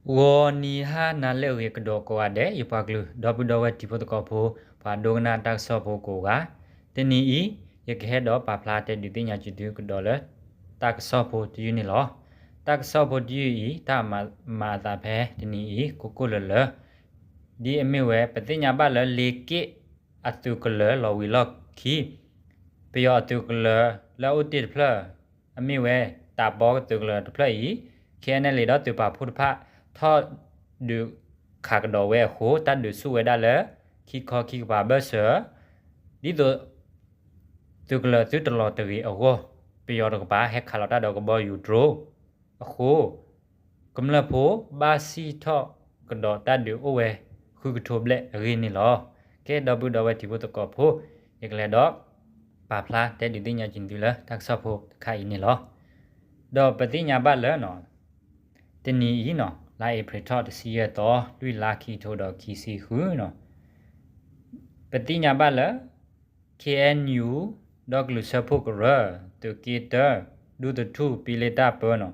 ဂီၤနံၤဟါနၤလၢအဂ့ၤကဒီးကိးဂၤဒဲး ယပှၤကလုာ် ဒီပုၢ်ဒီဝဲၢ်တံၤဖိသကိးဖိ ပှၤဒိကနၣ်တၢ်ကစီၣ်ဖိကိးဂၤ, တနံၤအံၤ ယကဟဲဒီးပာ်ဖျါတဲဒုးသ့ၣ်ညါက့ၤသုကဒီးလၢ တၢ်ကစီၣ်ဖိတယုၢ်န့ၣ်လီၤ. တၢ်ကစီၣ်ဖိတယုၢ်အံၤ တၢ်မၤအသးဖဲတနံၤအံၤ ကိၢ်ကိၢ်လၢၤလၢၤ ဒ်အမ့ၢ်ဝဲ ပသ့ၣ်ညါဘၣ်လၢ လ့က့ၣ်အသုးကလၢၤလီၤဝံၤလီၢ်ခံ ပယီၤအသုးကလၢၤလၢအအိၣ်တ့ၢ်တဖျၢၣ် အမ့ၢ်ဝဲ တးပီသုးကလၢၤတဖျၢၣ်အံၤ KNLA ဒီးသုးပာ်ဖှိၣ်တဖၣ် ထီၣ်ဒုးခးကဒီးဝဲအဃိ တၢ်ဒုးဆူၣ်ဝဲဒၣ်လၢ ခံခီခံကပၤအဘၢၣ်စၢၤ ဒ်သိး သုးကလၢၤသုတလီၤတဂ့ၤအဂီၢ် ပယီၤတကပၤ ဟဲခးလီၤတၢ်ဒီးကဘီယူၤ drone အဃိ ကမျၢၢ်ဖိဘၣ်စံၣ်ထီၣ်ကဒီးတၢ်ဒုးအိၣ်ဝဲ ဃုကထိဘျဲၣ်အဂ့ၢ်န့ၣ်လီၤ. ကဲ ဒီပုၢ်ဒီဝဲၢ်တံၤဖိသကိးဖိ ယကလဲၤဒီး ပာ်ဖျါတဲဒုးသ့ၣ်ညါက့ၤသုလၢ တၢ်ကစီၣ်ဖိတခါအံၤန့ၣ်လီၤ. ဒီးပသ့ၣ်ညါဘၣ်လၢ တနံၤအံၤနီၤ လါအ့ဖြ့ၣ်ထီၣ်တဆံယဲၢ်သီ လွံၢ်လါခံကထိဒီးခံဆံဃုနီၤ ပသ့ၣ်ညါဘၣ်လၢ KNU ဒီကလုာ်စၢဖှိၣ်ကရၢ သုးက့တၢ ဒူသထူၣ် ပံလ့တၢ်ပၢနီၤ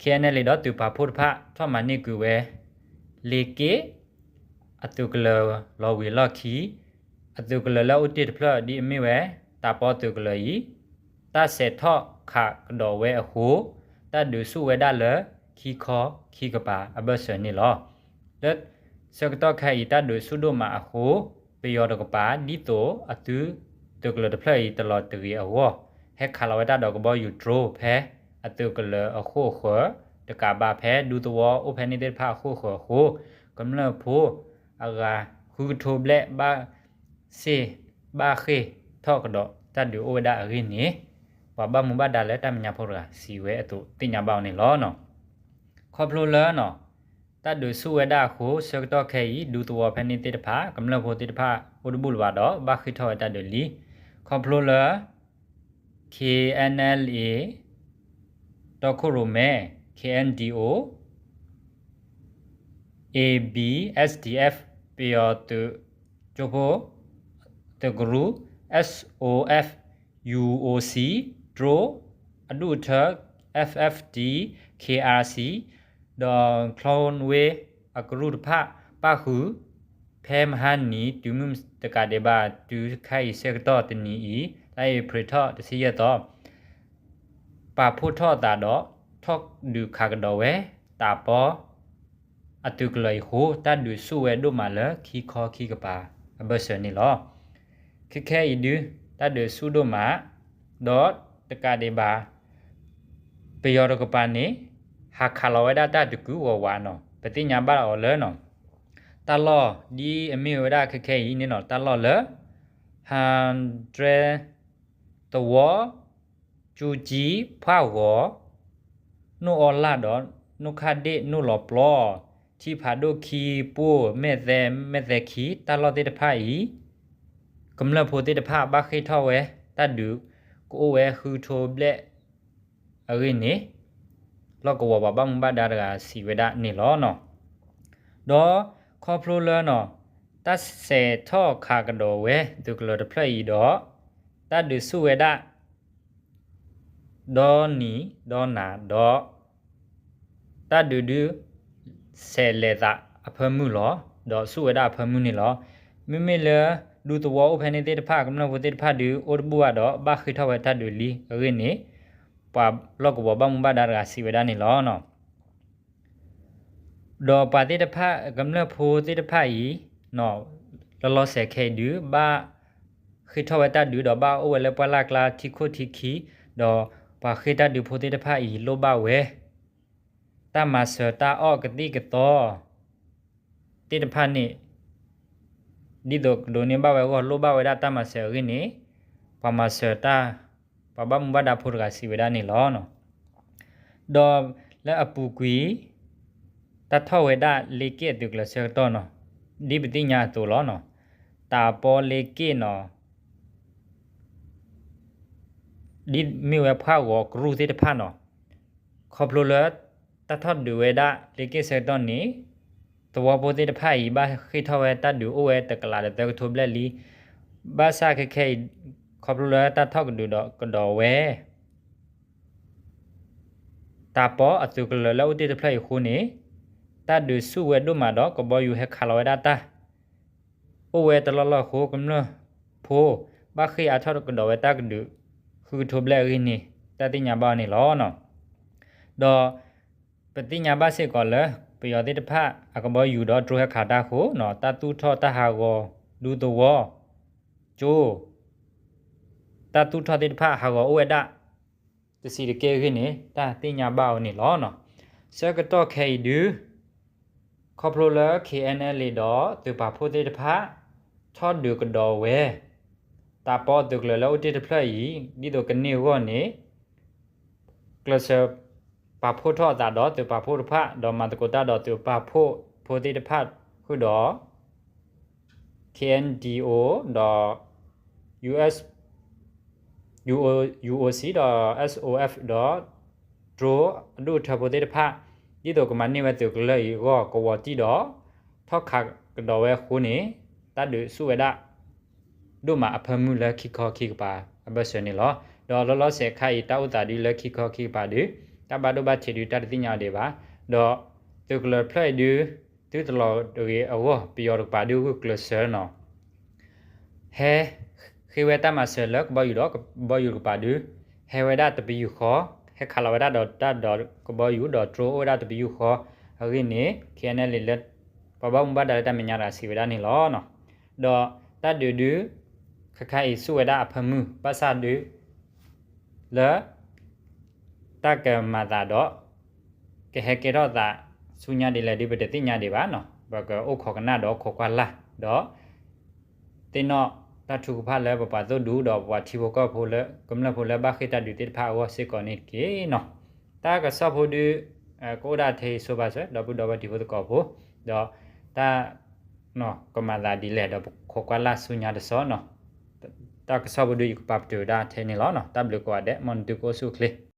KNLA ဒီးသုးပာ်ဖှိၣ်တဖၣ် ထီၣ်မၤန့ၢ်ကွံာ်ဝဲ လ့က့ၣ် အသုးကလၢၤလီၤဝံၤလီၢ်ခံ အသုးကလၢၤလၢအအိၣ်တ့ၢ်တဖျၢၣ် ဒ်အမ့ၢ်ဝဲ တးပီသုးကလၢၤအံၤ တၢ်စဲးထီၣ်ခးကဒီးဝဲအဃိ တၢ်ဒုးဆူၣ်ဝဲဒၣ်လၢ ခံခီခံကပၤအဘၢၣ်စၢၤန့ၣ်လီၤ. လၢဆၢကတီၢ်ခဲအံၤ တၢ်ဒုးဆူၣ်ဒိၣ်မးအဃိ ပယီၤတကပၤ ဒ်သိးအသုးသုးကလၢၤတဖျၢၣ်အံၤ တလီၤတဂ့ၤအဂီၢ် ဟဲခးလီၤဝဲတၢ်ဒီးကဘီယူၤ drone ဖဲအသုးကလၢၤအဃိၣ်အဃၢၤ တကးဘၣ်ဖဲဒူသဝီအိၣ်ဖဲန့ၣ်သ့ၣ်တဖၣ်အဃိၣ်အဃၢၤအဃိ ကမျၢၢ်ဖိအဂၤ ဃုကထိဘျဲၣ် ဘၣ်စ့ၢ် ဘၣ်ဃ့ၢ်ထီၣ်ကဒီးတၢ်ဒုးအိၣ်ဝဲဒၣ်အဂ့ၢ်န့ၣ် ပှၤဘၣ်မူဘၣ်ဒါလၢတၢ်မဲာ်ညါဖိတဂၤ စံးဝဲအသိးသ့ၣ်ညါဘၣ်အီၤန့ၣ်လီၤ. ခီဖျိလၢ တၢ်ဒုးဆူၣ်ဝဲဒၣ်အဃိ ဆၢကတီၢ်ခဲအံၤ ဒူသဝီဖဲန့ၣ်သ့ၣ်တဖၣ် ကမျၢၢ်ဖိသ့ၣ်တဖၣ် အိၣ်တဘူၣ်လၢၤဘၣ်ဒီး ဘၣ်ဃ့ၢ်ထီၣ်ဝဲတၢ်ဒုးလံ. ခီဖျိလၢ KNLA တီခိၣ်ရိၣ်မဲ KNDO AB SDF ပယီၤသုးကၠိဖိ သုးကရူၢ် SOF UOC drone အဒူၣ်အထၢ FFD KRC ဒီး Cloud Wave အကရူၢ်တဖၣ် ပၣ်ဃုာ် ဖဲမဟါနံၤ တုၤမုၢ်တကးဒံးဘၣ် တုၤခဲအံၤဆၢကတီၢ်တနံၤအံၤ လါအ့ဖြ့ၣ်ထီၣ်တဆံယဲၢ်သီ ပာ်ဖှိၣ်ထီၣ်အသးဒီး ထီၣ်ဒုးခးကဒီးဝဲ တးပီ အသုးကလၢၤအံၤအဃိ တၢ်ဒုးဆူၣ်ဝဲဒိၣ်မးလၢခံခီခံကပၤအဘၢၣ်စၢၤန့ၣ်လီၤ. ခဲခဲအံၤဒု တၢ်ဒုးဆူၣ်ဒိၣ်မး ဒီးတကးဒံးဘၣ် ပယီၤတကပၤန့ၣ် ဟးခးလီၤဝဲဒၣ်တၢ်တကုာ်ဝးဝးနီၤ ပသ့ၣ်ညါဘၣ်အီၤလၢနီၤ တၢ်လီၢ်ဒ်အမ့ၢ်ဝဲဒၣ်ခဲခဲအံၤန့ၣ်နီၤ တၢ်လီၢ်လၢ ဟၣ်ဒြဲ သဝီ ကၠူကၠံ ဖှၣ်ဂီၤ နိၣ်အီလၢ်ဒီး နိၣ်ခၣ်ဒ့ၣ် နိၣ်လီၤပျီ ထံဖးဒိၣ်ခံ ပှိၢ် မဲၢ်သဲ မဲၢ်သဲခံ တၢ်လီၢ်သ့ၣ်တဖၣ်အံၤ ကမျၢၢ်ဖိသ့ၣ်တဖၣ်ဘၣ်ဃ့ၢ်ထီၣ်ဝဲ တၢ်ဒုးကအိၣ်ဝဲဃုကထိဘျဲၣ်အဂ့ၢ်န့ၣ် လီၢ်ကဝီၤပှၤဘၣ်မူဘၣ်ဒါတဂၤစံးဝဲဒၣ်န့ၣ်လီၤ. ဒီးခီဖျိလၢ တၢ်စဲးထီၣ်ခးကဒီးဝဲသုးကလၢၤတဖျၢၣ်အံၤဒီး တၢ်ဒုးဆူၣ်ဝဲဒၣ် ဒီနံၤဒီနၤဒီး တၢ်ဒုးဒု ဆဲးလဲၤသးအဖၢမုၢ်လီၤ. ဒီးဆူၣ်ဝဲဒၣ်အဖၢမုၢ်န့ၣ်လီၤ. မ့မ့ၢ်လၢ ဒူသဝီအိၣ်ဖဲန့ၣ်သ့ၣ်တဖၣ် ကမျၢၢ်ဖိသ့ၣ်တဖၣ်ဒု အိၣ်တဘူၣ်ဘၣ်ဒီး ဘၣ်ဃ့ၢ်ထီၣ်ဝဲတၢ်ဒုးလံအဂ့ၢ်န့ၣ် ပှၤလီၢ်ကဝီၤဘၣ်မူဘၣ်ဒါတဂၤစံးဝဲဒၣ်န့ၣ်လီၤ. ဒီးပှၤသ့ၣ်တဖၣ် ကမျၢၢ်ဖိသ့ၣ်တဖၣ်အံၤ လီၤလီၤဆဲးခဲအံၤဒု ဘၣ်ဃ့ၢ်ထီၣ်ဝဲတၢ်ဒုးဒီး ဘၣ်အိၣ်ဝဲလၢပှၢ်လၢ်ကျါထံခိၣ်ထံခံ ဒီးပှၤဃ့ၢ်တၢ်ဒုးဖိသ့ၣ်တဖၣ်အံၤ လိၣ်ဘၣ်ဝဲ တၢ်မၤစၢၤတၢ်အီၣ်ကသံၣ်ကသီ သ့ၣ်တဖၣ်န့ၣ် ဒ်သိးကဒိးန့ၢ်ဘၣ်ဝဲအဂီၢ် လိၣ်ဘၣ်ဝဲဒၣ်တၢ်မၤစၢၤအဂ့ၢ်န့ၣ် ပှၤမၤစၢၤတၢ် ပှၤဘၣ်မူဘၣ်ဒါဖိတဂၤစံးဝဲဒၣ်န့ၣ်လီၤ. ဒီးလၢအပူၤကွံာ် တၢ်ထီၣ်ဝဲဒၣ်လ့က့ၣ်အသုးကလၢၤဆၢကတီၢ်နီၤ ဒ်ပသ့ၣ်ညါအသိးလီၤ. တးပီလ့က့ၣ်နီၤ ဒ်မ့ၢ်ဝဲဖှၣ်ဂီၤကရူၢ်သ့ၣ်တဖၣ်နီၤ ခီဖျိလၢ တၢ်ထီၣ်ဒုးဝဲဒၣ်လ့က့ၣ်ဆၢကတီၢ်န့ၣ် သဝီဖိသ့ၣ်တဖၣ်အံၤ ဘၣ်ဃ့ၢ်ထီၣ်ဝဲတၢ်ဒုးအိၣ်ဝဲတကလးဒီးသၢကထိဘျဲၣ်လံ. ဘၣ်ဆၣ်ခဲခဲအံၤ ခီဖျိလၢတၢ်ထီၣ်ကဒုးဒီးကဒီးဝဲ တၢ်ပီးအသုးကလၢၤလၢအအိၣ်တ့ၢ်တဖျၢၣ်အံၤအဃိန့ၣ် တၢ်ဒုးဆူၣ်ဝဲဒိၣ်မးဒီးကဘီယူၤဟဲခးလီၤဝဲဒၣ်တၢ် အိၣ်ဝဲတလီၢ်လီၢ်အဃိ ကမျၢၢ်ဖိ ဘၣ်ဃ့ၢ်အါထီၣ်ကဒီးဝဲတၢ်ကဒုး ဃုကထိဘျဲၣ်အဂ့ၢ်န့ၣ် တၢ်သ့ၣ်ညါဘၣ်အီၤန့ၣ်လီၤ. ဒီး ပသ့ၣ်ညါဘၣ်စ့ၢ်ကီးလၢ ပယီၤသ့ၣ်တဖၣ်အကဘီယူၤဒီး drone ဟဲခးတၢ်အဃိ တၢ်သူၣ်ထီၣ်တၢ်ဟးဂီၤဒူသဝီ ကၠိ တၢ်သူၣ်ထီၣ်သ့ၣ်တဖၣ်ဟးဂီၤအိၣ်ဝဲဒၣ် တဆံးတက့ၢ်အဂ့ၢ်န့ၣ် တၢ်သ့ၣ်ညါဘၣ်အီၤန့ၣ်လီၤ. ဆၢကတီၢ်ခဲအံၤဒု ခီဖျိလၢ KNLA ဒီးသုးပာ်ဖှိၣ်သ့ၣ်တဖၣ် ထီၣ်ဒုးကဒီးဝဲ တၢ်ပီးအသုးကလၢၤလၢအအိၣ်တ့ၢ်တဖျၢၣ်အံၤ ဒ်သိးကန့ၢ်အဂီၢ်န့ၣ် ကျဲးစၢးပာ်ဖှိၣ်ထီၣ်အသးဒီးသုးပာ်ဖှိၣ်တဖၣ် ဒီးမၤသကိးတၢ်ဒီးသုးပာ်ဖှိၣ်ဖိသ့ၣ်တဖၣ်ဃုာ်ဒီး KNDO ဒီး UO UOC ဒီး SOF ဒီး drone အဒိၣ်အထၢဖိသ့ၣ်တဖၣ် ဒ်သိးကမၤန့ၢ်ဝဲသုးကလၢၤအံၤအဂီၢ် ကဝီၤတံၢ်ဒီး ထီၣ်ခးကဒီးဝဲအဃိန့ၣ် တၢ်ဒုးဆူၣ်ဝဲဒၣ် ဒိၣ်မးအဖၢမုၢ်လၢခံခီခံကပၤအဘၢၣ်စၢၤန့ၣ်လီၤ. ဒီးလီၤလီၤဆဲးခါအံၤ တၢ်အိၣ်သးဒုလၢခံခီခံကပၤဒု တၢ်ဘၣ်ဒိဘၣ်ထံးဒု တၢ်တသ့ၣ်ညါအီၤဒံးဘၣ်. ဒီးသုးကလၢၤတဖျၢၣ်အံၤဒု သုတလီၤတဂ့ၤအဂီၢ် ပယီၤတကပၤဒုဂုာ်ကျဲးစၢးနီၤ ဟဲဃ့ဝဲတၢ်မၤစၢၤလၢကဘီယူၤဒီးကဘီယူၤတကပၤဒု ဟဲဝဲဒၣ်တပယူာ်ဃီ, ဟဲခးလီၤဝဲဒၣ်ဒီးတၢ်ဒီးကဘီယူၤဒီး drone အိၣ်ဝဲဒၣ်တပယူာ်ဃီအဂ့ၢ်န့ၣ် KNLA လၢ ပှၤဘၣ်မူဘၣ်ဒါလၢတၢ်မဲာ်ညါတဂၤစံးဝဲဒၣ်န့ၣ်လီၤ. ဒီးတၢ်ဒုးဒု ခဲခါအံၤဆူၣ်ဝဲဒၣ်အဖၢမုၢ် ဘၣ်ဆၣ်ဒု လၢ တၢ်ကမၤသးဒီး ကဟဲကဲထီၣ်သးဆူညါဒ်လဲၣ်ဒု ပတသ့ၣ်ညါဒံးဘၣ်နီၤ. ပကအိၣ်ခိးကနၣ်ဒီးခိးကွၢ်လၢ် ဒီး သ့ၣ်နီၣ်တၢ်ထုကဖၣ်လၢပပှၤသိၣ်ဒူဒီးပပှၤထံဖိကီၢ်ဖိလၢကမျၢၢ်ဖိလၢဘၣ်ဃ့ၢ်တၢ်ဒုးသ့ၣ်တဖၣ်အဂီၢ်စ့ၢ်ကီးန့ၣ်တက့ၢ်နီၤ. တၢ်ကစီၣ်ဖိဒု ကအိၣ်ဒၣ်ထဲအံၤဆိဘၣ်စၢၤ ဒီပုၢ်ဒီဝဲၢ်တံၤဖိသကိးဖိ ဒီးတၢ် ကမၤသးဒ်လဲၣ်ဒီးပခိးကွၢ်လၢ်ဆူညါတဆီနီၤ. တၢ်ကစီၣ်ဖိဒုယကပာ်ပတုာ်ဝဲဒၣ်ထဲန့ၣ်လီၤ. တၢ်ဘျုးကိးဂၤဒဲး မ်နသုကအိၣ်ဆူၣ်အိၣ်ချ့